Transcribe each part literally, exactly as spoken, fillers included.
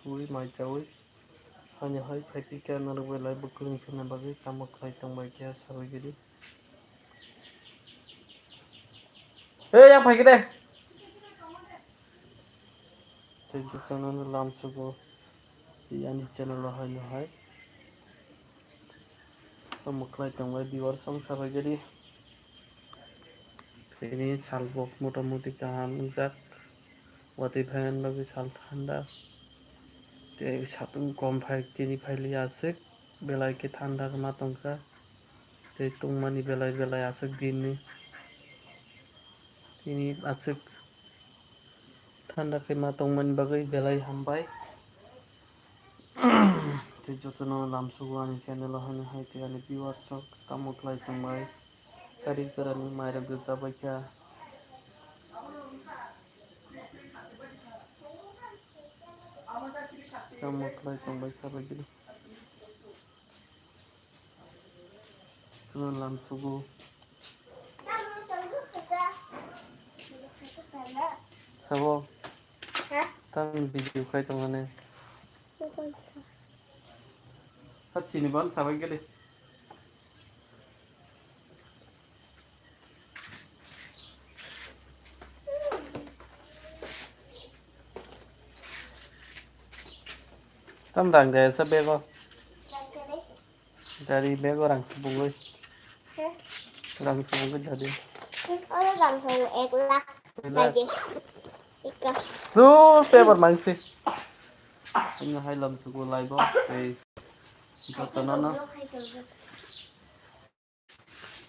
lamsugwi mai chawi. Hani hai phai phika norok bai live bo kwrwng phirna bagwi tamo khlai tong bai khe sabai gidi. Hey, yang phai gidi. Tei jotono no lamsugo. Tei ani channel o haino hai. Tamo khlai tong bai viewers rok sabai gidi. Tini salbok motamuti kaham wngjak. Watwi phaimani bagwi sal thanda. Tei satung kom phai tini phailiya aswk belai khe thanda ma tongkha. Tei tungmani belai belai aswk dinni. Tini aswk thanda khe ma tongmani bagwi belai hambai. Tei jotono lamsugo ani channel o haino hai tei ani viewers rok tamo khlai tongbai. Tarik jorani mairok gwi chabaikha. Tamo khlai tongbai sabai gidi. Chwla lamsugo. Sabo. Ha? Tamni video khai tongmani. Sab chini ban sabai gede. Tam dang de sa bego. Dari bego rang subungoi. He? Rang subungoi dari. Oro rang subung ek lakh. Ek lakh. Lagi. Ika. Lu paper mangsi. Ini hai lam sugu lai bo. Ei. Jotono no.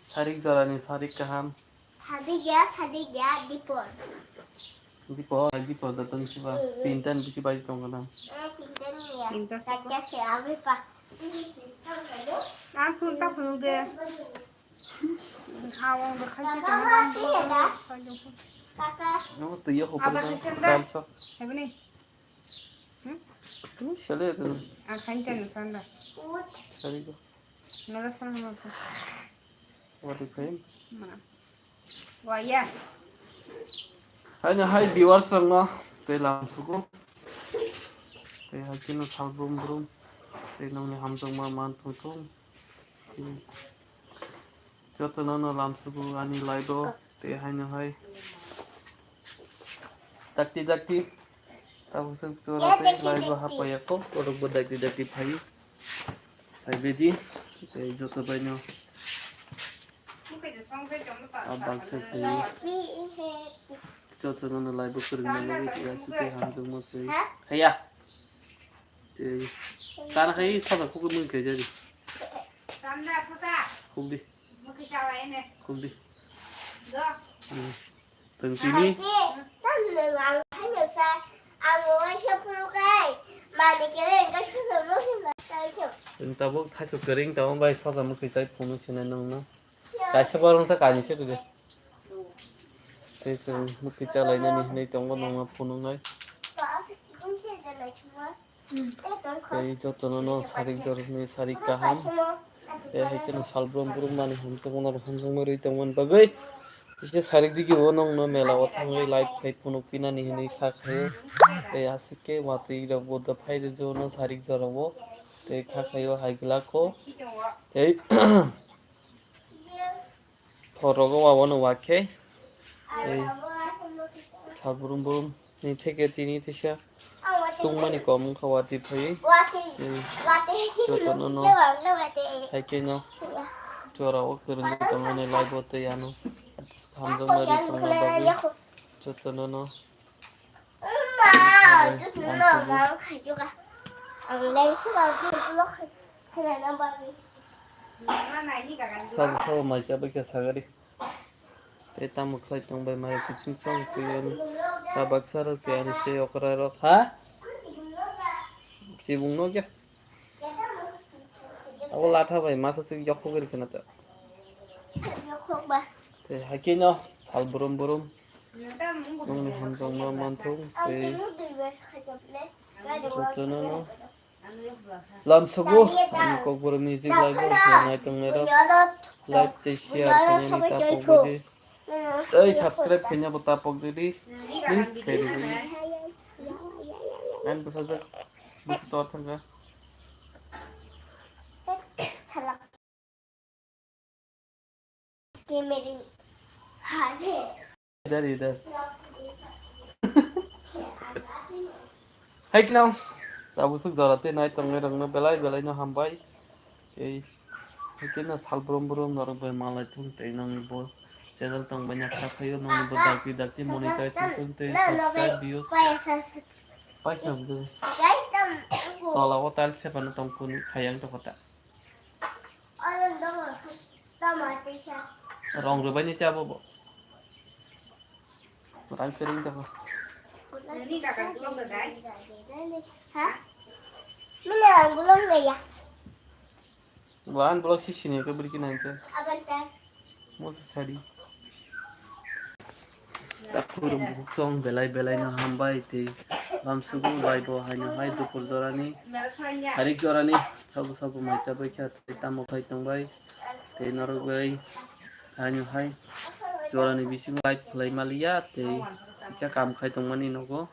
Sarik jorani sarik kaham. Sadik ya, sadik ya, dipor. Dipor, dipor da tong siba. Mm, mm. Tinta ni bisi bai tong kana. Eh, tinta ni ya. Tinta siba. Sakya se abi pa. Ang phun ta phun de. Awang de khai se tong. Kaka, kaka, kaka. Kaka. No, tu yo ho. Aba pa. Khai se da. Tal so. Hebni. Hmm? Ini sale tu. Ah, khai ta ni sanda. Ut. Sarik go. Nada sana mo. Wadi khaim. Mana? Waya. Haino hai viewers rokno tei lam sugo. Tei hai kino sal brum brum. Tei nongni hamjakma man thung thung. Jotono no lam sugo ani live o. Tei haino hai. Dakti dakti. Tabuk se chwla tei live o hapaiya ko. Borok bo dakti dakti phai. Hai bedi. Tei joto bai no. Abang se phai. Jotono no live o kwrwngna bagwi tei aswk khe hamjakma tei. Haya. Tei. Kana khai soda khukui mui khai jadi. Khukdi. Khukdi. Hmm. Tong tini. Ang waisa phuru kai. Mani kere engka susu no sin ba sai kyo. Tong tabuk thaisu kering tabuk bai soja mukhi chai phunu sinai nong no. Kaisa borong sa kani se de. Tei chwng mukhi chalainani hinwi tongo nongno phunuknai. Tei jotono no sarik jorokni sarik kaham. Tei hai kheno sal brum brum mani hamjakmano hamjakma rwi tongmani bagwi. Tei sarik digi o nongno mela o thangwi live khai phunuk pinani hinwi kha khaio. Tei aswk khe watwi rok bo da phai rwjak no sarik jorao. Tei kha khaio hai glak o. Tei Khorogo wawano wakhe. Tei sal brum brum ni theke tini tisa tungmani kom wngkha watwi phaiwi. Tei jotono no hai khe no jora o kwrwngwi tongmani live o tei ano hamjakma ri tongna bagwi jotono no. Sabo sabo mai chabai kha sagari. Tei tamo khlai tong bai mai kuching chong chiyani. Tabak saro kiyani se okra rok ha. Chibung no kya. Abo latha bai masa sik yokhok ri khna ta. Yokhok ba. Tei hakhe no sal brum brum. Nongni hamjakma manthung tei jotono no lamsogo ani kokborok ni jik lai bo nai tongnairok like tei share khainani tapok di. Tei subscribe khaina bo tapok di. Please khairogwi. Ang bwsajak. Bisi tor thangkha. Kemeri. Hade. Idhar, idhar. Hai kno. Tabuk swk jora tei nai tongnai rokno belai belai no hambai. Tei hai khe no sal brum brum norok bai malai thung tei nongni bo channel tong bai na kha khaio nongni bo dakti dakti monetize thung tei subscribe views. Pai kno bwdw. Tola o tiles sepano tong kuni khayang tokota. Rong rwbaini tei abo bo. Rang kering toko. Ha? Mina ang bulong gaya. Wan bulok si sini ke beri kinai se. Abang ta. Mo se sari. Takhurung bukhuk song belai belai no hambai tei lamsugo bai bo haino hai dupur jorani, harik jorani, sabo sabo mai chabai kha tei tamo khai tongbai tei norok bai haino hai jorani bisingo live khlai maliya tei kisa kam khai tongmani nogo.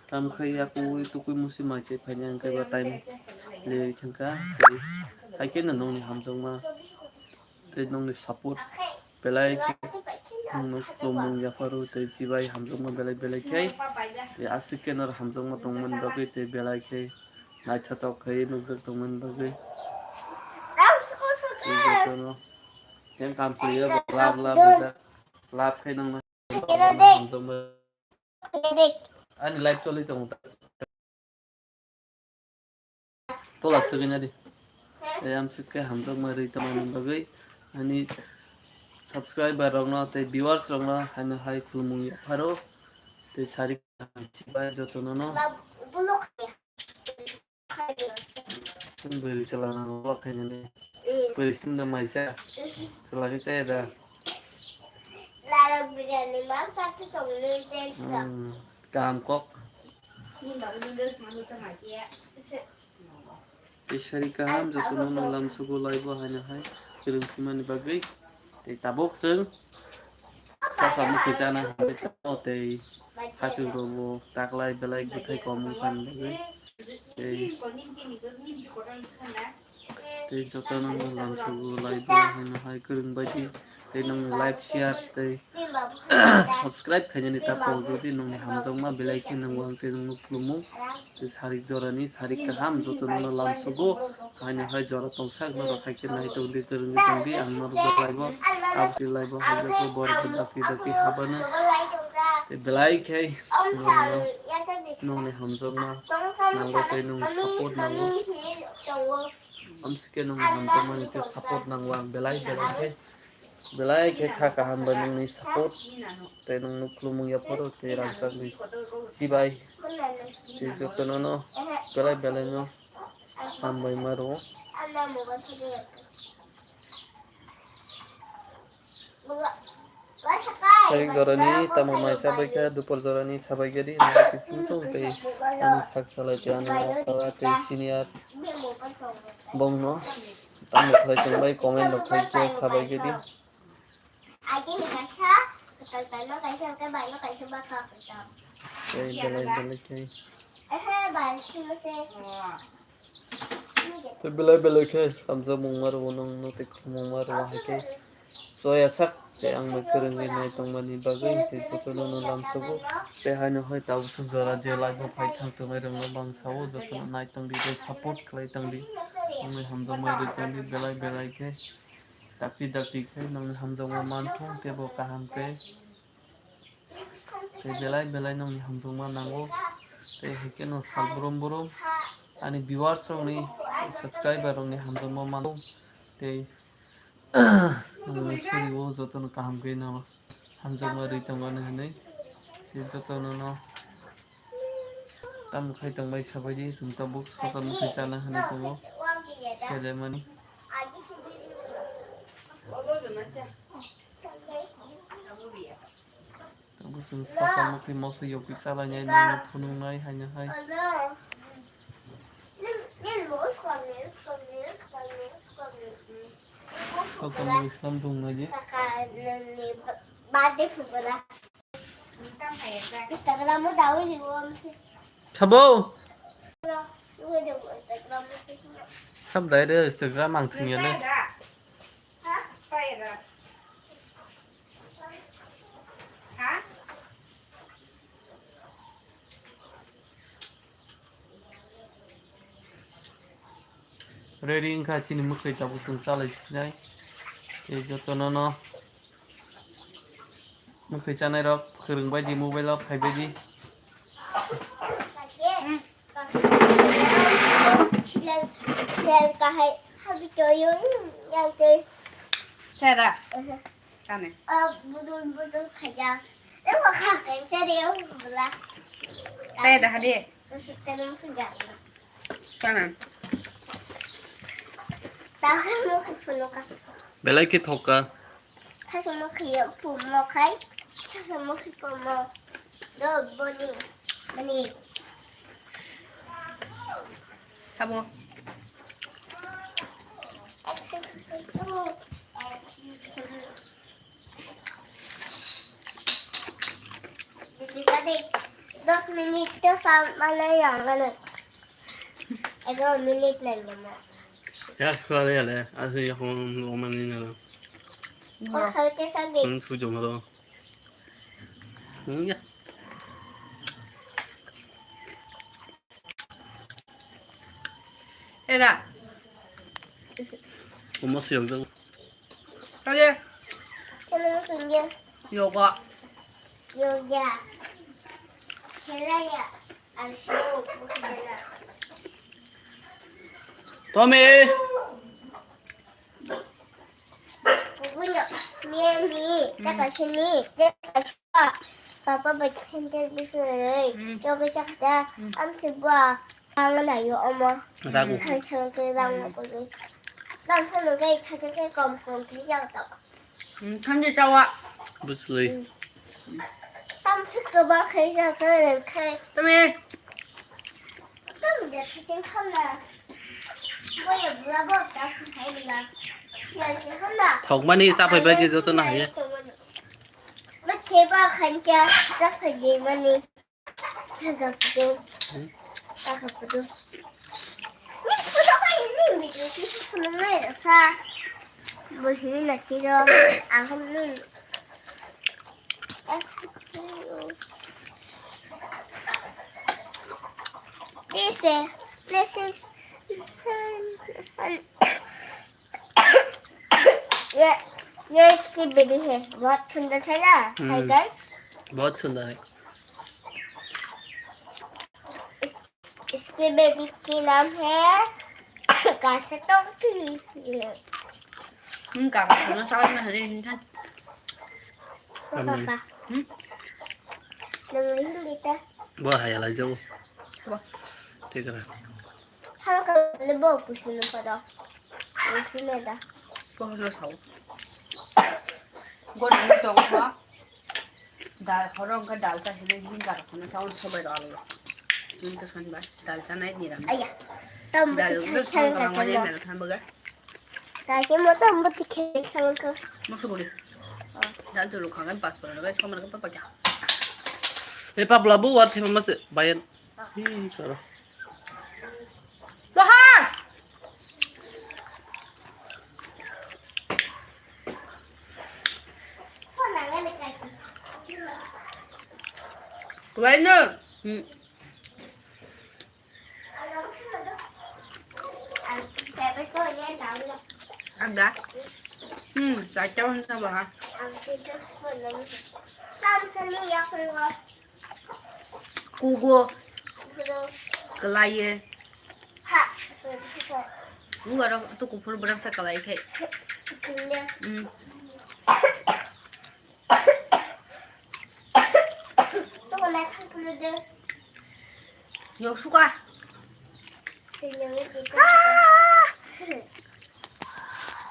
Kam khai yakui tukui musi mai se phaini ang kaiba time le thangkha tei hai khe no nongni hamjakma tei nongni support belai khe nwng nuk tumung yapharo tei chibai hamjakma belai belai khe tei aswk khe noro hamjakma tongmani bagwi tei belai khe naithotok khe nukjak tongmani bagwi tei jotono tei kam chwlwi love love rijak love khe nongno hamjakma ani live choli tongo. Tola swgwina di. Tei amswk khe hamjakma rwi tongmani bagwi ani subscriber rokno tei viewers rokno haino hai khulumung yapharo tei sari bai jotono no. Bwrwi chwla nang ulo khainani. Bwrwi simda maisa. Chwla khe chaya da. Larok birani ma chati tongni tensa. Hmm, kaham kok. Ni babu noodles manu ta mai ya. Tei sari kaham jotono no lamsugo laibo haino hai kwrwng phimani bagwi. Tei tabuk chwng Sasa mukhi chana hambai tamo tei hachuk rogo taklai belai bwthai kom wngkha ni bagwi. Tei, tei jotono no lamsugo laibo haino hai kwrwng baidi tei nongni like share tei subscribe khainani tapo jodi nongni hamjakma belai khe nangwang tei nongno khulumung. Tei sarik jorani sarik kaham jotono no lamsugo. Haino hai jora tongsak norok hai khe nai tongdi, kwrwngwi tongdi, ang norok belaibo, aboni laibo hai jagao borok dakti dakti habano. Tei belai khe nongno, nongni hamjakma nango tei nongni support nango. Amsike nongni hamjakmani tei support nango ang belai belai khe. Belai khe kha kaham bai nongni support tei nongno khulumung yapharo tei rangchakni chibai tei jotono no belai belai no hambai ma rwo. Sarik jorani tamo mai sabai kha dupor jorani sabai gari nang kisin song tei ani sak salai tei ani tei senior bongno tamo khlai tongbai comment rok khai khe sabai gari. Agini kaisa, kwtal talno kaisa, hwnkhe baino kaisa bakha kwtal. Tei belai belai khe. Ehe, bai sino se. Tei belai belai khe hamjakmung ma rwo nongno tei khulumung ma rwo hai khe. Choya sak tei ang bai kwrwngwi nai tongmani bagwi tei jotono no lamsogo. Tei haino hai tabuk swk jora je live o phai thang tongnairokno bangsa o jotono nai tongdi tei support khlai tongdi. Wngwi hamjakma rwi tongdi belai belai khe. Dakti dakti khe nongni hamjakma manthung tei bo kaham khe. Tei belai belai nongni hamjakma nango. Tei hai khe no sal brum brum ani viewers rokni, subscriber rokni hamjakma manthung. Tei nongni suri o jotono kaham khe no hamjakma rwi tongmani hwnwi. Tei jotono no Tamo khai tongbai sabaidi, chwng tabuk sosa mukhi chana hinwi tongo. Selemani. Tabuk chwng sosa mukhi moso yokwi chalainai, nangno phunuknai haino hai. Sosa mukhi slam tongnaidi. Instagram-o dawi riwo. Sabo? Sab dai de Instagram ang thwngya le. Ready wngkha chini mwkhwi tabuk chwng chalai sinai. Tei jotono no mwkhwi chanai rok khwrwng bai di, mobile o phai bai di. Sel kahai habi toyo yang te. Saya da. Tane. Oh, budul budul khaja. Eh, wah, kan cari yang bela. Saya dah hadir. Tane. Tane. Tahan mau ke pelukan. Belai ke thoka. Khasamo khiya pumo khai, khasamo khi pumo. Do boni, boni. Sabo. Dos minit to sam mana yang mana. Ego minit lang mo. Ya, suara ya le. Asli ya, kung, kung, mana ni na. Oh, kalau saya sakit. Kung, sujung, halo. Hmm, ya. Era. Omo siyok jago. Kali. Kalau sungguh. Yoga. Yoga. Selaya. Tommy. Kukunya, mieni, takasini, takasini. Papa bai khentel bisinoi, hmm, chogi chakda, hmm, am sibwa, ang na yo omo. Ragu. Thang thang ke bang ko ni. Tam sa no gai thang thang ke kom kom ke yang to. Hmm, thang de chawa. Busli. Hmm. Tam sa ke ba khai sa ke khai. Tame. Thokmani chaphai bai di joto no haiya. Ba kheba khancha chaphai di mani. Khaga pudu. Hmm? Khaga pudu. Ni pudu ka ni video ki pudu ngai sa. Bo si na tiro. Aham ni. This is, this is, ये, ये इसकी बेबी है, बहुत सुंदर है ना? हाय हम्म। गाइस। बहुत सुंदर है। इस, इसकी बेबी की नाम है कासटोंकी। Hmm, kaka, ano sa akin na sa din, ha? Kaka. Hmm? Nang hindi ta. Bo, haya lai jaw. Bo. Tikara. Hangka lebo kusuno pada. Kusuno da. Bo, no sao. Go na ni tong ko. Dal, horo wngkha dal chasini, bini gana phano sa, sobai rok alai. Tini to sonibar, dal chanai niram. Aya, tam dal buti wngkha khai songkha langma jai mero thanboga. Kaki mo tam buti khai songkha. Moso guri. Oh. Dal to rukha ngai pas pora ngai somar ka papa kya. E pap labu war thema mas bayan. Hi karo. Bahar! Laino. Hmm. Aga. Hmm, sa chawan na ba. Kugo. Kalaye. Ha. Kugo ro tu kuphur bwrang sa kalai khai. Hmm. Yosuka.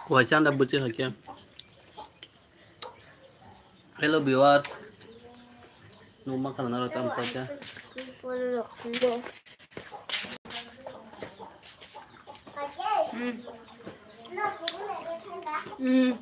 Kuai chanda buchi hakya. Hello viewers. Numa kana naro tam chacha. Hmm. Hmm.